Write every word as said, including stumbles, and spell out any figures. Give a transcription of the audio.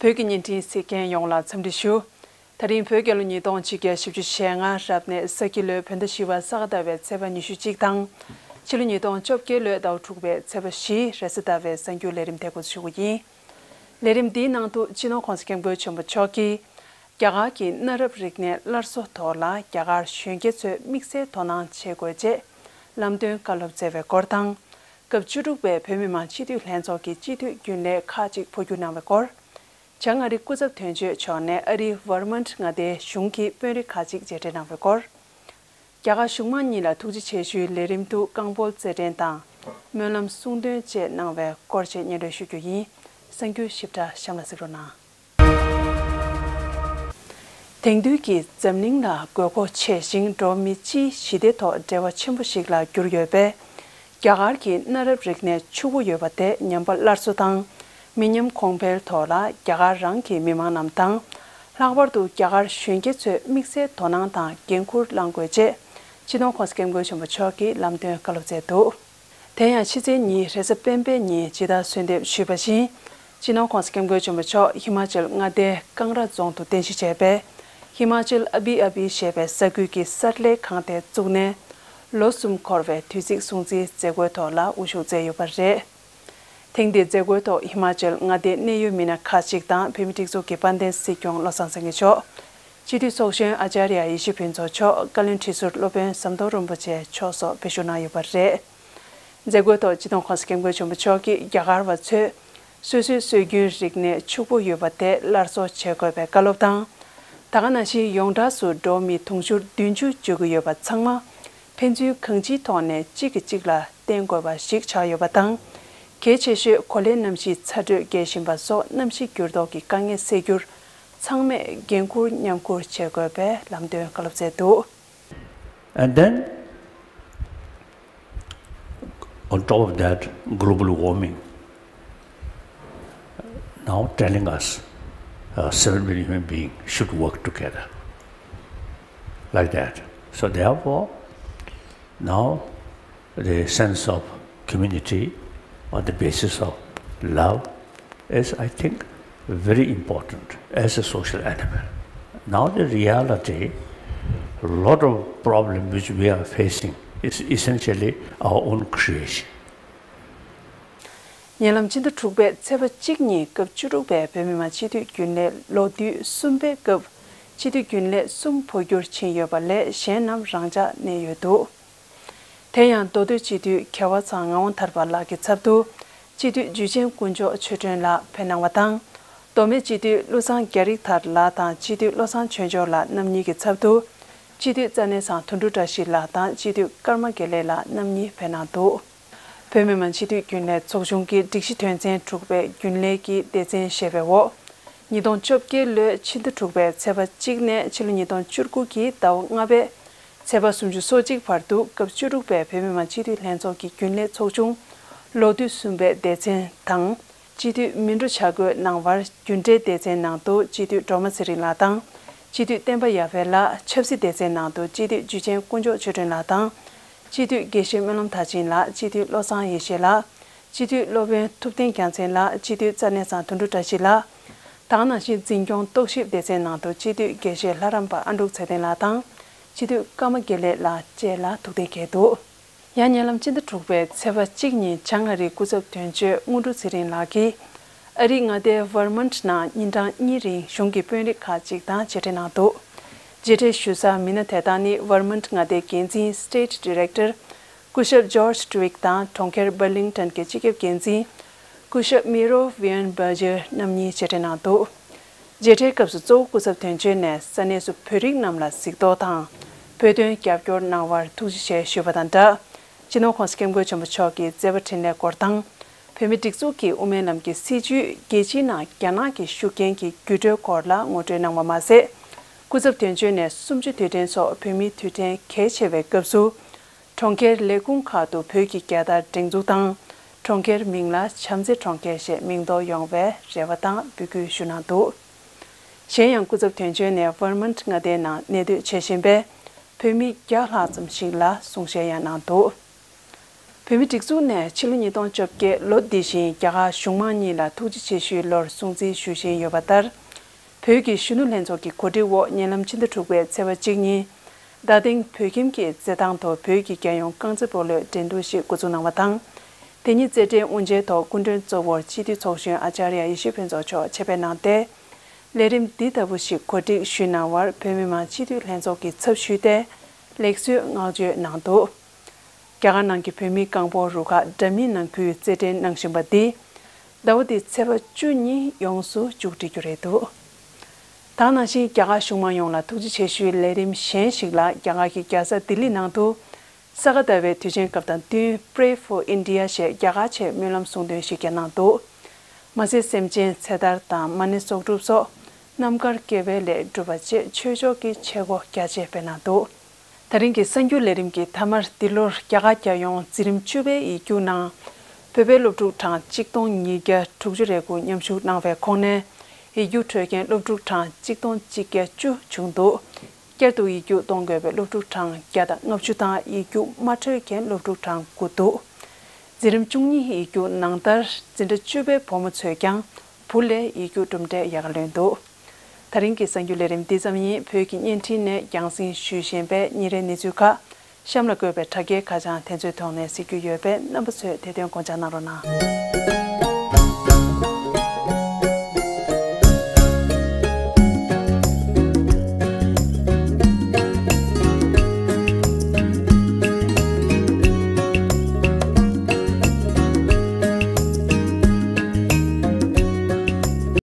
བོད་ཀྱི་བརྙན་འཕྲིན་གཟིགས་མཁན་ཡོངས་ལ་འཚམས་འདྲི་ཞུ། ད་རིང་བོད་རྒྱལ་ལོ་ཉིས་སྟོང་ཆིག་བརྒྱ་བཞི་བཅུ་ཞེ་ལྔ་རབ་གནས་ས་ཁྱི་ལོའི་བོད་ཟླ་བཞི་པ་ས་ག་ཟླ་བའི་ཚེས་པ་ཉི་ཤུ་གཅིག་དང་། ཕྱི་ལོ་ཉིས་སྟོང་བཅོ་བརྒྱད་ལོའི་ཟླ་བ་དྲུག་པའི་ཚེས་པ་བཞི་རེས་གཟའ་ཟླ་བའི་གསར་འགྱུར་ལས་རིམ་དེ་འགོ་འཛུགས་ཞུ་གི་ཡིན། ལས་རིམ་འདིའི་ནང་དུ་སྤྱི་ནོར་༸གོང་ས་༸སྐྱབས་མགོན་ཆེན་པོ་མཆོག་གིས། རྒྱ་གར་གྱི་གནའ་རབས་རིག་གནས་སླར་གསོ་ཐོག་ལ་རྒྱ་གར་གཞོན་སྐྱེས་ཚོས་དམིགས་བསལ་དོ་སྣང་བྱེད་དགོས་ཅེས་ལམ་སྟོན་བཀའ་སློབ་སྩལ་བའི་སྐོར་དང་། སྐབས་བཅུ་དྲུག་པའི་བོད་མི་མང་སྤྱི་འཐུས་ལྷན་ཚོགས་ཀྱི་སྤྱི་འཐུས་རྒྱུན་ལས་ཁག་ཅིག་འཕོ་འགྱུར་གནང་བའི་སྐོར། བྱང་ཨ་རིའི་སྐུ་ཚབ་དོན་གཅོད་མཆོག་ནས་ཨ་རིའི་ཝར་མཱན་མངའ་སྡེའི་གཞུང་གི་དཔོན་རིགས་ཁག་ཅིག་མཇལ་འཕྲད་གནང་བའི་སྐོར། རྒྱ་གར་གཞུང་མང་གཉིས་ལ་ཐུགས་རྗེ་ཆེ་ཞུའི་ལས་རིམ་དུ་རྐང་སྤོལ་རྩེད་འགྲན་དང་སྨོན་ལམ་གསུང་འདོན་བཅས་གནང་བའི་སྐོར་བཅས་སྙན་སྒྲོན་ཞུ་རྒྱུ་ཡིན། གསར་འགྱུར་ཞིབ་ཕྲ་གཤམ་ལ་གཟིགས་རོགས་གནང་། དེང་དུས་ཀྱི་འཛམ་གླིང་ལ་དགོས་མཁོ་ཆེ་ཞིང་འགྲོ་བ་མི་སྤྱིའི་ཞི་བདེ་ཐོག་འབྲེལ་བ་ཆེན་པོ་ཞིག་ལ་གྱུར་ཡོད་པས། རྒྱ་གར་གྱི་གནའ་རབས་རིག་གནས་ཕྱུག་པོ་ཡོད་པ་དེ་ཉམས་པ་སླར་གསོ་དང་། མི་ཉམས་གོང་འཕེལ་ཐོག་ལ་རྒྱ་གར་རང་གི་མི་མང་རྣམས་དང་། ལྷག་པར་དུ་རྒྱ་གར་གཞོན་སྐྱེས་ཚོས་དམིགས་བསལ་དོ་སྣང་དང་འགན་འཁུར་བླང་དགོས་ཅེས་སྤྱི་ནོར་༸གོང་ས་༸སྐྱབས་མགོན་ཆེན་པོ་མཆོག་གིས་ལམ་སྟོན་བཀའ་སློབ་སྩལ་འདུག་དེ་ཡང་ཕྱི་ཚེས་ཉིན་རེས་གཟའ་སྤེན་པའི་ཉིན་ཇི་ལྟར་གསོལ་འདེབས་ཞུས་པ་བཞིན། སྤྱི་ནོར་༸གོང་ས་༸སྐྱབས་མགོན་ཆེན་པོ་མཆོག་ཧི་མ་ཅལ་མངའ་སྡེའི་ཀང་ར་རྫོང་དུ་རྟེན་གཞི་བྱས་པའི་ཧི་མ་ཅལ་ཨ་བི་ཨ་བི་ཞེས་པའི་ས་ཁུལ་གྱི་གསར་ལས་ཁང་དེ་བཙུགས་ནས་ལོ་གསུམ་འཁོར་བའི་དུས་ཚིགས་སྲུང་བརྩིའི་མཛད་སྒོའི་ཐོག་ལ་དབུ་བཞུགས་མཛད་ཡོད་པ་རེད། ཐེངས་འདིའི་མཛད་སྒོའི་ཐོག་ཧི་མ་ཅལ་མངའ་སྡེའི་གནད་ཡོད་མི་སྣ་ཁག་ཅིག་དང་བོད་མིའི་སྒྲིག་འཛུགས་ཀྱི་དཔལ་ལྡན་སྲིད་སྐྱོང་བློ་བཟང་སེང་གེ་མཆོག་སྤྱི་འཐུས་ཚོགས་གཞོན་ཨ་ཅཱརྱ་ཡེ་ཤེས་ཕུན་ཚོགས་མཆོག་བཀའ་བློན་ཁྲི་ཟུར་སློབ་དཔོན་ཟམ་གདོང་རིན་པོ་ཆེ་མཆོག་སོགས་བོད་བཞུགས་གནང་ཡོད་པ་རེད། མཛད་སྒོའི་ཐོག་སྤྱི་ནོར་༸གོང་ས་༸སྐྱབས་མགོན་ཆེན་པོ་མཆོག་གིས་རྒྱ་གར་བ་ཚོས་སོ་སོའི་སྲོལ་རྒྱུན་རིག་གནས་ཕྱུག་པོ་ཡོད་པ་དེ་སླར་གསོ་བྱེད་དགོས་པའི་བཀའ་སློབ་དང་། ད་ག་ནང་བཞིན་ཡོངས་གྲགས་སུ་འགྲོ་བ་མི་དུང་ཕྱུར་བདུན་ཅུ་འཇོག་གི་ཡོད་པ་ཚང་མ་ཕན་ཚུན་གང་ཅིའི་ཐོག་ནས་གཅིག་གིས་གཅིག་ལ་བརྟེན་དགོས་པ་ཞིག་ཆགས་ཡོད་པ་དང་། གལ་ཆེ་ཤོས་གོ་ལའི་གནམ་གཤིས་ཚ་དྲོད་རྒྱས་བཞིན་པ་སོགས་གནམ་གཤིས་འགྱུར་ལྡོག་གི་དཀའ་ངལ་སེལ་རྒྱུར་ཚང་མས་འགན་འཁུར་མཉམ་འཁུར་བྱེད་དགོས་པའི་ལམ་སྟོན་བཀའ་སློབ་སྩལ་འདུག And then, on top of that, global warming now telling us uh, seven billion human beings should work together. Like that. So, therefore, now the sense of community on the basis of love is, I think, very important as a social animal. Now, the reality, a lot of problems which we are facing is essentially our own creation. ཉེ་ལམ་ཕྱི་ཟླ་དྲུག་པའི་ཚེས་པ་གཅིག་ཉིན་སྐབས་བཅུ་དྲུག་པའི་བོད་མི་མང་སྤྱི་འཐུས་རྒྱུན་ལས་ལོ་དུས་གསུམ་པའི་སྐབས་སྤྱི་འཐུས་རྒྱུན་ལས་གསུམ་འཕོ་འགྱུར་ཕྱིན་ཡོད་པ་ལས་གཞན་རྣམས་རང་འཇགས་གནས་ཡོད་འདུག་དེ་ཡང་མདོ་སྟོད་སྤྱི་འཐུས་མཁས་དབང་ཚང་ངག་དབང་ཐར་པ་ལགས་ཀྱི་ཚབ་ཏུ་སྤྱི་འཐུས་འཇུ་ཆེན་དཀོན་མཆོག་ཆོས་སྒྲོན་ལགས་ཕེབས་གནང་བ་དང་། མདོ་སྨད་སྤྱི་འཐུས་བློ་བཟང་རྒྱ་རིག་ཐར་ལགས་དང་སྤྱི་འཐུས་བློ་བཟང་ཆོས་འབྱོར་ལགས་རྣམ་གཉིས་ཀྱི་ཚབ་ཏུ་སྤྱི་འཐུས་རྩ་གནས་ཚང་དོན་གྲུབ་བཀྲ་ཤིས་ལགས་དང་སྤྱི་འཐུས་ཀརྨ་དགེ་ལེགས་ལགས་རྣམ་གཉིས་ཕེབས་གནང་འདུག་བོད་མི་མང་སྤྱི་འཐུས་རྒྱུན་ལས་ཚོགས་ཆུང་གི་སྒྲིག་གཞི་དོན་ཚན་དྲུག་པའི་རྒྱུན་ལས་ཀྱི་སྡེ་ཚན་ཞེས་པའི་འོག་ཉིས་སྟོང་བཅོ་བརྒྱད་ལོའི་ཕྱི་ཟླ་དྲུག་པའི་ཚེས་པ་གཅིག་ནས་ཕྱི་ལོ་ཉིས་སྟོང་བཅུ་དགུ་གི་ཟླ་བ་ལྔ་པའི་ཚེས་པ་སུམ་ཅུ་སོ་གཅིག་བར་དུ་སྐབས་བཅུ་དྲུག་པའི་བོད་མི་མང་སྤྱི་འཐུས་ལྷན་ཚོགས་ཀྱི་རྒྱུན་ལས་ཚོགས་ཆུང་ལོ་དུས་གསུམ་པའི་སྡེ་ཚན་དང་། སྤྱི་འཐུས་མི་འགྲོ་བྱ་དགོས་གནང་བར་རྒྱུན་གྲོས་སྡེ་ཚན་ནང་དུ་སྤྱི་འཐུས་སྒྲོལ་མ་ཚེ་རིང་ལགས་དང་། སྤྱི་འཐུས་བསྟན་པ་ཡར་འཕེལ་ལགས། ཆབ་སྲིད་སྡེ་ཚན་ནང་དུ་སྤྱི་འཐུས་འཇུ་ཆེན་དཀོན་མཆོག་ཆོས་སྒྲོན་ལགས་དང་། སྤྱི་འཐུས་དགེ་བཤེས་སྨོན་ལམ་མཐར་ཕྱིན་ལགས། སྤྱི་འཐུས་བློ་བཟང་ཡེ་ཤེས་ལགས། སྤྱི་འཐུས་སློབ་དཔོན་ཐུབ་བསྟན་རྒྱལ་མཚན་ལགས། སྤྱི་འཐུས་རྩ་གནས་ཚང་དོན་གྲུབ་བཀྲ་ཤིས་ལགས། ད་ག་ནང་བཞིན་འཛིན་སྐྱོང་རྟོག་ཞིབ་སྡེ་ཚན་ནང་དུ་སྤྱི་འཐུས་དགེ་བཤེས་ལྷ་རམས་པ་ཨ་འབྲུག་ཚེ་བརྟན་ལགས་དང་། སྤྱི་འཐུས་ཀརྨ་དགེ་ལེགས་ལགས་བཅས་ལ་ཐུགས་གཏན་འཁེལ་འདུག་ཡང་ཉེ་ལམ་སྤྱི་ཟླ་དྲུག་པའི་ཚེས་པ་གཅིག་ཉིན་བྱང་ཨ་རིའི་སྐུ་ཚབ་དོན་གཅོད་དངོས་གྲུབ་ཚེ་རིང་ལགས་ཀྱིས་ཨ་རིའི་མངའ་སྡེ་ཝར་མཱན་ནང་ཉིན་གྲངས་གཉིས་རིང་གཞུང་གི་དཔོན་རིགས་ཁག་ཅིག་དང་མཇལ་འཕྲད་གནང་འདུག་མཇལ་འཕྲད་ཞུ་སར་མི་སྣ་དེ་དག་ནི་ཝར་མཱན་མངའ་སྡེའི་འགན་འཛིན་State Director སྐུ་ཞབས་George Twick དང་གྲོང་ཁྱེར་Burlington གྱི་སྤྱི་ཁྱབ་འགན་འཛིན་སྐུ་ཞབས་Miro Weinberger རྣམ་གཉིས་མཇལ་འཕྲད་གནང་འདུག་མཇལ་འཕྲད་སྐབས་སུ་གཙོ་བོ་སྐུ་ཚབ་དོན་གཅོད་ནས་ས་གནས་སུ་བོད་རིགས་རྣམས་ལ་གཟིགས་རྟོག་དང་། བོད་དོན་རྒྱབ་སྐྱོར་གནང་བར་ཐུགས་རྗེ་ཆེ་ཞུས་པ་དང་སྦྲགས། སྤྱི་ནོར་༸གོང་ས་༸སྐྱབས་མགོན་ཆེན་པོ་མཆོག་གི་མཛད་པ་འཕྲིན་ལས་སྐོར་དང་། བོད་མིའི་སྒྲིག་འཛུགས་ཀྱི་དབུ་མའི་ལམ་གྱི་སྲིད་བྱུས་རྒྱལ་སྤྱིའི་ནང་རྒྱ་ནག་གི་ཤུགས་རྐྱེན་གྱི་འགྱུར་འགྲོས་སྐོར་ལ་ངོ་སྤྲོད་གནང་བ་མ་ཟད། སྐུ་ཚབ་དོན་གཅོད་ནས་གསུམ་བཅུའི་དུས་དྲན་སོགས་བོད་མིའི་དུས་དྲན་གལ་ཆེ་བའི་སྐབས་སུ། གྲོང་ཁྱེར་ལས་ཁུངས་ཁག་ཏུ་བོད་ཀྱི་རྒྱལ་དར་སྒྲེང་འཛུགས་དང་། གྲོང་ཁྱེར་མིང་ལ་བྱམས་བརྩེ་གྲོང་ཁྱེར་ཞེས་མིང་འདོགས་ཡོང་བའི་རེ་བ་དང་འབོད་སྐུལ་ཞུ་གནང་འདུག་གཞན་ཡང་སྐུ་ཚབ་དོན་གཅོད་ནས་ཝར་མཱན་མངའ་སྡེའི་ནང་གནས་སྡོད་བྱེད་བཞིན་པའི་བོད་མི་བརྒྱ་ལྷག་ཙམ་ཞིག་ལ་གསུང་བཤད་ཡང་གནང་འདུག་བོད་མིའི་སྒྲིག་འཛུགས་ནས་ཕྱི་ལོ་ཉིས་སྟོང་བཅོ་བརྒྱད་ལོ་འདི་བཞིན་རྒྱ་གར་གཞུང་མང་གཉིས་ལ་ཐུགས་རྗེ་ཆེ་ཞུའི་ལོར་སྲུང་བརྩི་ཞུ་བཞིན་ཡོད་པ་ལྟར། བོད་ཀྱི་གཞོན་ནུ་ལྷན་ཚོགས་ཀྱི་གོ་སྒྲིག་འོག་ཉེ་ལམ་ཕྱི་ཟླ་དྲུག་པའི་ཚེས་པ་གཅིག་ཉིན། རྡ་སྟེང་བོད་ཁྱིམ་གྱི་རྩེད་ཐང་དུ་བོད་ཀྱི་རྒྱལ་ཡོངས་རྐང་རྩེད་སྤོ་ལོའི་འགྲན་བསྡུར་ཞིག་འགོ་འཛུགས་གནང་བ་དང་། དེ་ཉིད་རྩེད་འགྲན་དབུ་འབྱེད་ཐོག་སྐུ་མགྲོན་གཙོ་བོར་སྤྱི་འཐུས་ཚོགས་གཞོན་ཨ་ཅཱརྱ་ཡེ་ཤེས་ཕུན་ཚོགས་མཆོག་ཆེད་ཕེབས་གནང་སྟེ། ལས་རིམ་འདི་ལྟ་བུ་ཞིག་གོ་སྒྲིག་ཞུས་གནང་བར་བོད་མི་མང་སྤྱི་འཐུས་ལྷན་ཚོགས་ཀྱི་ཚབ་ཞུས་ཏེ། ལེགས་གསོལ་བསྔགས་བརྗོད་གནང་འདུག་རྒྱ་གར་ནང་གི་བོད་མིའི་རྐང་སྤོལ་རུ་ཁག་འདྲ་མིན་ནང་ཁུལ་རྩེད་འགྲན་གནང་བཞིན་པ་འདི། ཟླ་བ་འདིའི་ཚེས་པ་བཅུ་ཉིན་ཡོངས་སུ་མཇུག་སྒྲིལ་རྒྱུ་རེད་འདུག་ད་ག་ནང་བཞིན་རྒྱ་གར་གཞུང་མང་ཡོངས་ལ་ཐུགས་རྗེ་ཆེ་ཞུའི་ལས་རིམ་གཞན་ཞིག་ལ་རྒྱ་གར་གྱི་རྒྱལ་ས་ལྡི་ལི་ནང་དུ། ས་ག་ཟླ་བའི་དུས་ཆེན་སྐབས་དང་བསྟུན་Pray for India ཞེས་རྒྱ་གར་ཆེད་སྨོན་ལམ་གསུང་འདོན་ཞིག་ཀྱང་གནང་འདུག་མ་ཟད་སེམས་ཅན་ཚེ་ཐར་དང་མ་ཎི་གསོག་སྒྲུབ་སོགས་རྣམ་དཀར་དགེ་བའི་ལས་སྒྲུབ་པ་བཅས་ཆོས་ཕྱོགས་ཀྱི་བྱེད་སྒོ་རྒྱ་ཆེ་སྤེལ་གནང་འདུག་ད་རིང་གི་གསར་འགྱུར་ལས་རིམ་གྱི་མཐའ་མར་འདི་ལོར་རྒྱ་གར་རྒྱལ་ཡོངས་འཛིན་རིམ་བཅུ་པའི་ཡིག་རྒྱུགས་ནང་། བོད་པའི་སློབ་ཕྲུག་གྲངས་གཅིག་སྟོང་ཉིས་བརྒྱ་དྲུག་ཅུ་རེ་དགུ་མཉམ་ཞུགས་གནང་བའི་ཁོངས་ནས། ཡིག་རྒྱུགས་འཕྲོད་མཁན་སློབ་ཕྲུག་གྲངས་གཅིག་སྟོང་གཅིག་བརྒྱ་བཅུ་བྱུང་འདུག་བསྐྱར་དུ་ཡིག་རྒྱུགས་གཏོང་དགོས་པའི་སློབ་ཕྲུག་གྲངས་བརྒྱ་དང་ལྔ་བཅུ་དང་ཡིག་རྒྱུགས་མ་འཕྲོད་མཁན་སློབ་ཕྲུག་གྲངས་དགུ་འདུག་འཛིན་རིམ་བཅུ་གཉིས་ཡིག་རྒྱུགས་ནང་ལྟར་འཛིན་གྲྭ་བཅུ་པའི་བུ་མོ་ཚོས་ཀྱང་བུ་ལས་ཡིག་རྒྱུགས་གྲུབ་འབྲས་ཡག་ག་ལོན་འདུག་ད་རིང་གི་གསར་འགྱུར་ལས་རིམ་འདི་ཙམ་ཡིན། བོད་ཀྱི་བརྙན་འཕྲིན་ནས་རྒྱང་སྲིང་ཞུ་བཞིན་པའི་ཉིན་རེའི་གནས་ཚུལ་ཁག་གཤམ་ལ་བཀོད་པའི་དྲ་རྒྱའི་ཁ་བྱང་དེ་ཚོའི་ཐོག་ནས་གཟིགས་རྒྱུ་ཡོད་པས་རྣམ་པ་ཚོས་དེ་དོན་དགོངས་འཇགས་གནང་རོགས་གནང་།